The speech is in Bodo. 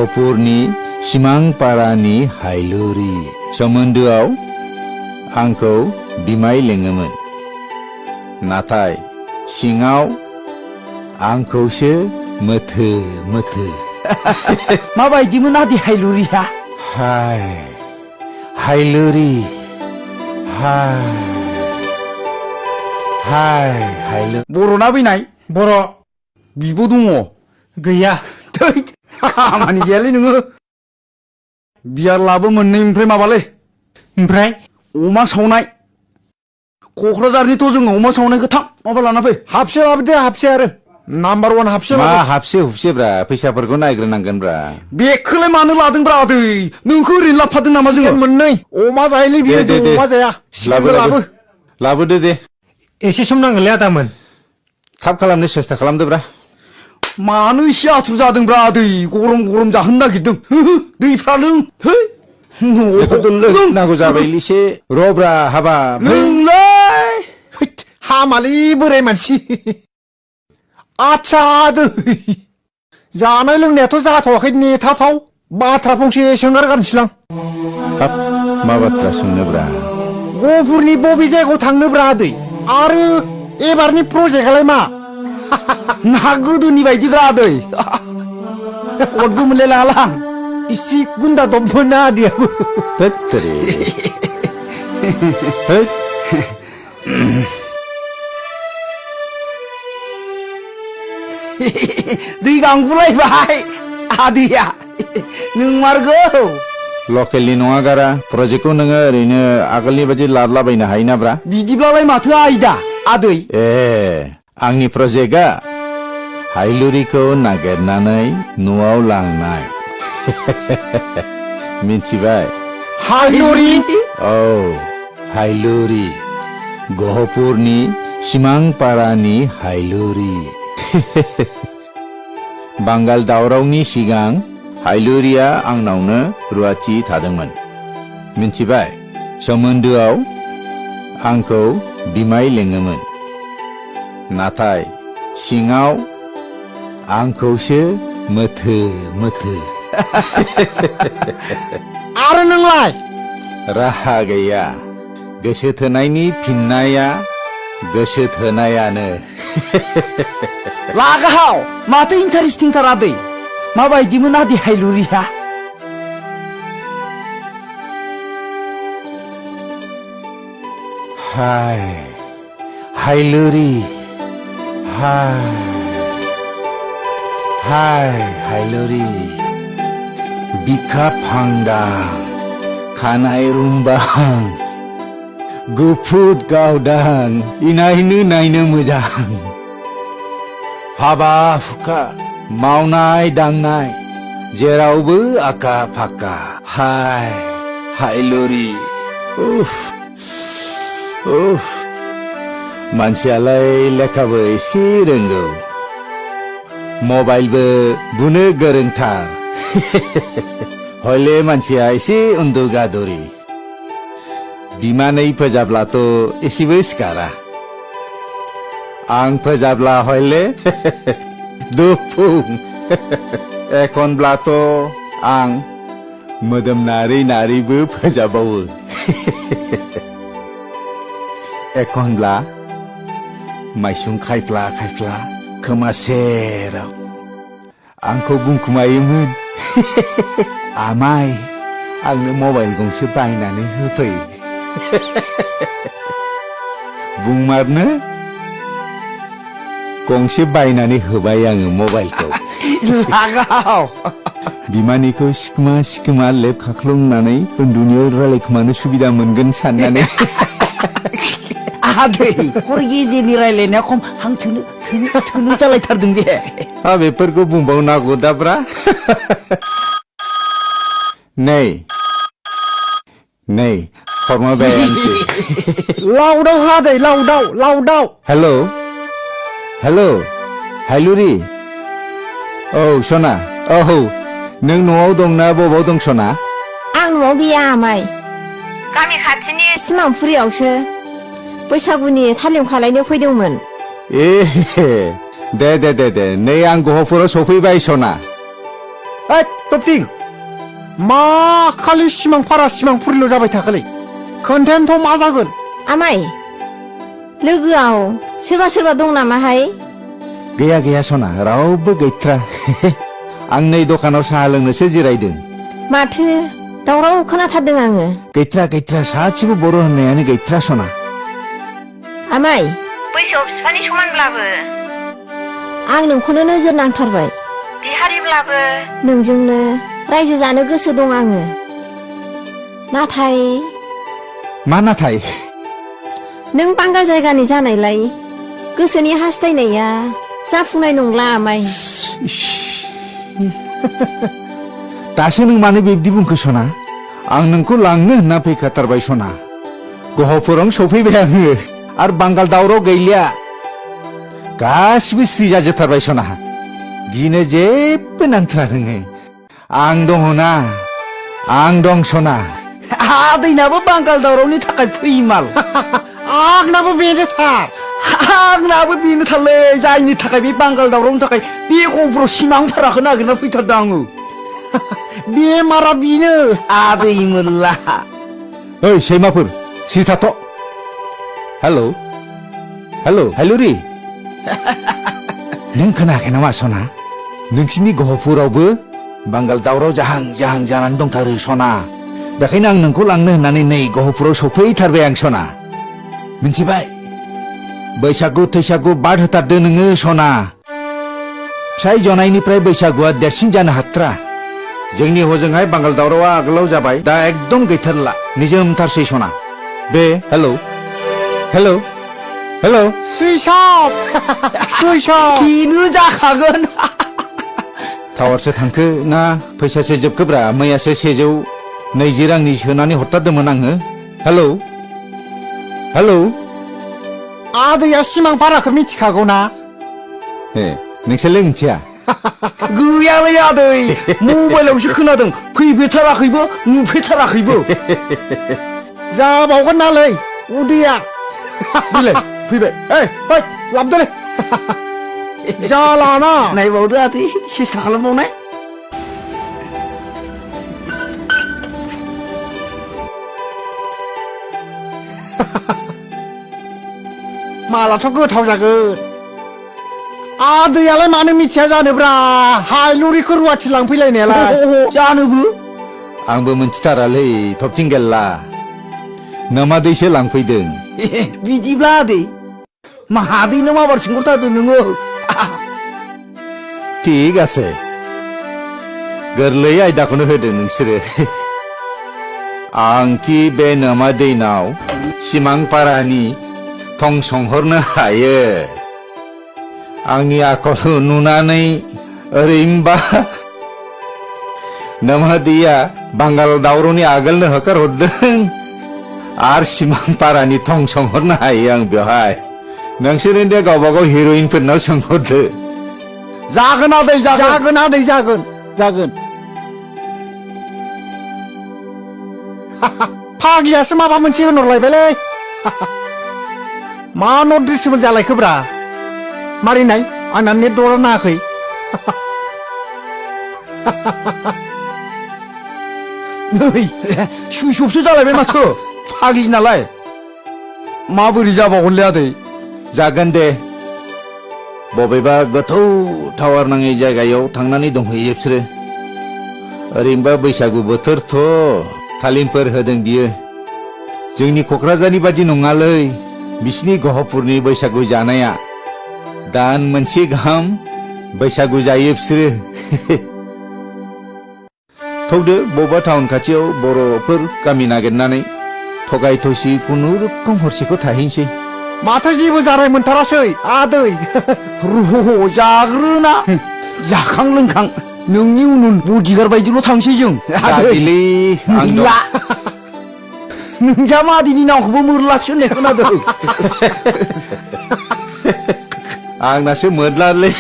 गहपुरनि सिमांपारानि हायलुरि सोमोन्दोआव आंखौ बिमाय लेङोमोन नाथाय सिङाव आंखौसो मोथो मोथो माबायदिमोन आदै हायलुरिया हाय हायलुरि हाय हाय हायलुरि बर'ना बैनाय बर' बिब' दङ गैया थै खामानि गैयालै नोङो बियार लाबो मोननै ओमफ्राय माबालै ओमफ्राय अमा सावनाय क'क्राझारनिथ' जोङो अमा सावनायखौ थाब माबा लाना फै हाबसे लाबोदो हाबसे आरो नाम्बार वान हाबसे मा लाबो हाबसे हुबसेब्रा फैसाफोरखौ नायग्रोनांगोनब्रा बेखौलाय मानो लादोंब्रा आदै नोंखौ ओरैनो लाबोफादों नामा जोङो मोननै अमा जायोलै बियो दे, दे। अमा जाया लाबो लाबो लाबोदो दे एसे सम नांगोनलै आदामोन थाब खालामनो सेस्था खालामदोब्रा मानो एसे आथुर जादोंब्रा आदै गरम गरम जाहोनो नागिरदों दैफ्रा लों नांगौ जाबायलिसे रब्रा हाबा नोंलाय हामालै बोराय मानसि आच्छा दै जानाय लोंनायाथ' जाथ'वाखै नेथाथाव बाथ्रा फंसे सोंगारगारनोसैलां हाब मा बाथ्रा सोंनोब्रा गहपुरनि बबे जायगायाव थांनोब्रा आदै आरो एबारनि प्रजेक्टआलाय मा ना गोदोनि बायदिब्रा आदै अदबो मोनलाय लांलां इसे गुन्दा दबमोन ना आदैयाबो थोत्तोरे दै गांगुलायबाय आदैया नोंमारगौ लकेलनि नङा गारा प्रजेक्टखौ नोङो ओरैनो आगोलनि बायदि लादलाबायनो हायोनाब्रा बिदिब्लालाय माथो आयदा आदै ए आंनि प्रजेक्टआ हायलुरिखौ नागिरनानै न'आव लांनाय मिथिबाय हायलुरि औ हायलुरि गहपुरनि सिमांपारानि हायलुरि बांगाल दावरावनि सिगां हायलुरिया आंनावनो रुवाथि थादोंमोन मिथिबाय सोमोन्दोआव आंखौ बिमाय लेङोमोन नाथाय सिङाव आंखौसो मोथो मोथो आरो नोंलाय राहा गैया गोसो थोनायनि फिननाया गोसो थोनायानो लागाहाव माथो इन्टारेस्टिंथार आदै माबायदिमोन आदै हायलुरिया हाय हायलुरि हाय हाय हायलुरि बिखा फांदां खानाय रुम्बां गुफुर गावदां इनायनो नायनो मोजां हाबा हुखा मावनाय दांनाय जेरावबो आखा फाखा हाय हायलुरि उफ उफ मानसियालाय लेखाबो एसे रोंगौ मबाइलबो बुनो गोरोंथार हले मानसिया एसे उन्दुगादुरि बिमानै फोजाब्लाथ' एसेबो सिखारा आं फोजाब्ला हले दुफुं एखनब्लाथ' आं मोदोम नारै नारैबो फोजाबावो एखनब्ला माइसुं खायफ्ला खायफ्ला खोमा सेराव आंखौ बुंखुमायोमोन आमाय आंनो मबाइल गंसे बायनानै होफै बुंमारनो गंसे बायनानै होबाय आङो मबाइलखौ लागाहाव बिमानिखौ सिखोमा सिखोमा लेब खाख्लुंनानै उन्दुनायाव रायलायखोमानो सुबिदा मोनगोन साननानै आदै हर गेजेरनि रायलायनाया खम हां थोनो जालायथारदों बे बेफोरखौ बुंबावनांगौ दाब्रा नै नै हरमाबाय आंसो लावदाव हादै लावदाव हेलौ हेलौ हायलुरि औ सना औ नों न'आव दंना बबाव दं सना आं न'आव गैया आमाय गामि खाथिनि सिमांफुरियावसो बैसागुनि थालिम खालायनो फैदोंमोन ए दे नै आं गहपुराव सफैबाय सना ओइ तपथिं मा खालि सिमां फारा सिमां फुरिल' जाबाय थाखोलै खोन्थायानोथ' मा जागोन आमाय लोगोआव सोरबा सोरबा दं नामाहाय गैया गैया सना रावबो गैथ्रा आं नै दखानाव साहा लोंनोसो जिरायदों माथो दावराव खोनाथारदों आङो गैथ्रा सासेबो बर' होननायानो गैथ्रा सना आमाय बैसोआव बिफानि समानब्लाबो आं नोंखौनो नोजोर नांथारबाय बिहारिब्लाबो नोंजोंनो रायजो जानो गोसो दं आङो नाथाय मा नाथाय नों बांगाल जायगानि जानायलाय गोसोनि हास्थायनाया जाफुंनाय नंला आमाय दासो नों मानो बेबायदि बुंखो सना आं नोंखौ लांनो होनना फैखाथारबाय सना गहपुरावनो सफैबाय आङो आरो बांगाल दावराव गैलिया गासिबो स्रि जाजोबथारबाय सना गिनो जेबो नांथारा नोङो आं दङ ना आं दं सना आदैनाबो बांगाल दावरावनि थाखाय फैमाल आंनाबो बेनो सार आंनाबो बेनो थारलै जायनि थाखाय बे बांगाल दावरावनि थाखाय बे गहपुराव सिमां फाराखौ नागिरना फैथारदों आङो बेमारा बेनो आदै मोल्ला ओइ सैमाफोर सिरि थाथ' हेलौ रि नों खोनायाखै नामा सना नोंसिनि गहपुरावबो बांगाल दावराव जाहां जानानै दंथारो सना बेखायनो आं नोंखौ लांनो होननानै नै गहपुराव सफैथारबाय आं सना मिन्थिबाय बैसागु थैसागु बाद होथारदो नोङो सना फिसाय जनायनिफ्राय बैसागुआ देरसिन जानो हाथ्रा जोंनि हजोंहाय बांगाल दावरावआ आगोलाव जाबाय दा एकदम गैथारला निजोमथारसै सना बे हेलौ सुइस अफ बेनो जाखागोन टावारसो थांखो ना फैसासो जोबखोब्रा मैयासो 120 रांनि सोनानै हरथारदोंमोन आङो हेलौ आदैया सिमां फाराखौ मिथिखागौ ना ए नोंसोरलाय मिथिया गैयालै आदै मबाइलावसो खोनादों फैफेरथाराखैबो नुफेरथाराखैबो जाबावगोन नालै उदैया बिलाय फैबाय फै लाबदोलै जालाना नायबावदो आदै सेस्था खालामबावनाय मालाथ' गोथाव जागोन आदैयालाय मानो मिथिया जानोब्रा हायलुरिखौ रुवाथि लांफैलायनायालाय जानोबो आंबो मोनथिथारालै थबथिं गेलला नोमादैसो लांफैदों बिदिब्ला आदै मादैनो माबार सोंहरथारदों नोङो ठीक আছে गोरलै आयदाखौनो होदों नोंसोरो आंखि बे नोमादैनाव सिमां पारानि थं संहरनो हायो आंनि आखल नुनानै ओरैनोबा नोमादैया बांगाल दावरावनि आगोलनो होखारहरदों आर सिमां पारानि थं संहरनो हायो आं बेवहाय नोंसोरो दे गावबा गाव हिर'इनफोरनाव सोंहरदो जागोन आदै जागोन आदै जागोन फाग्लियासो माबा मोनसे होनहरलायबायलै मा नट रिचेबल जालायखोब्रा मारै नाय आंना नेट दरा नाङाखै नै सुइस अफसो जालायबाय माथो फाग्लि नालाय माबोरै जाबावगोनलै आदै जागोन दे बबेबा गोथौ टावार नाङै जायगायाव थांनानै दंहैयो बिसोरो ओरैनोबा बैसागु बोथोरथ' थालिमफोर होदों बियो जोंनि क'क्राझारनि बादि नङालै बिसिनि गहपुरनि बैसागु जानाया दान मोनसे गाहाम बैसागु जायो बिसोरो थौदो बबेबा टाउन खाथियाव बर'फोर गामि नागिरनानै थगाय थसि खुनुरुखुम हरसेखौ थाहैनोसै माथो जेबो जानाय मोनथारासै आदै र' जाग्रोना जाखां लोंखां नोंनि उन बडिगार्ड बायदिल' थांसै जों दाबिलै आं दं। नोंजामादैनि नामखौबो मोरलासो होननाय खोनादों आंनासो मोदलालै